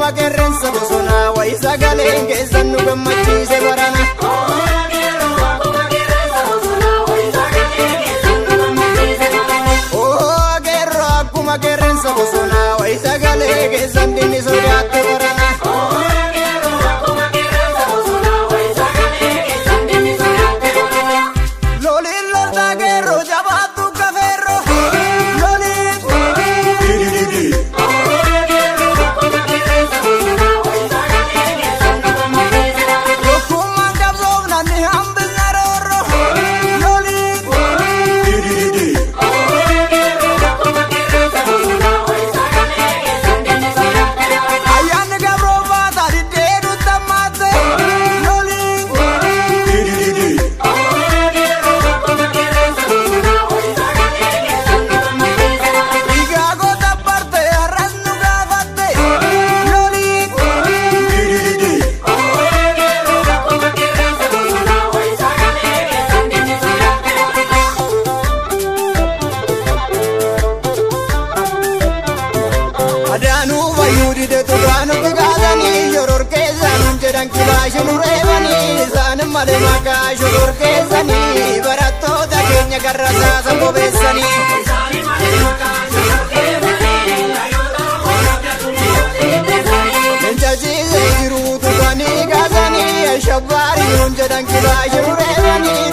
Akkuma qeerransa bosonaa wayi sagaleen keessan nu gammachiise barana. Oo qeerroo akkuma qeerransa bosonaa wayi sagalee keessan dinni sodaatte barana. Loliin loltaa qeerroo jabaattu kafeerroo. Loliin. Tokkummaan qabsoofna ni hambisna roorroo. Loliin. Ayyaanni gabroo diddee duttamaatte. Loliin. Dhiigaa goota barte har'as nu gaafatte. Loliin. Adaanuu fayyuu dide tuqaanutti kaasanii shororkeessaan jedhan kilaashii nu reebanii isaan malee maqaa shororkeessanii barattoota keenya karra saasan bobeessanii. Leenca ciisee jiru tuqanii kaasanii ashabbaariin jedhan kilaashii nu reebanii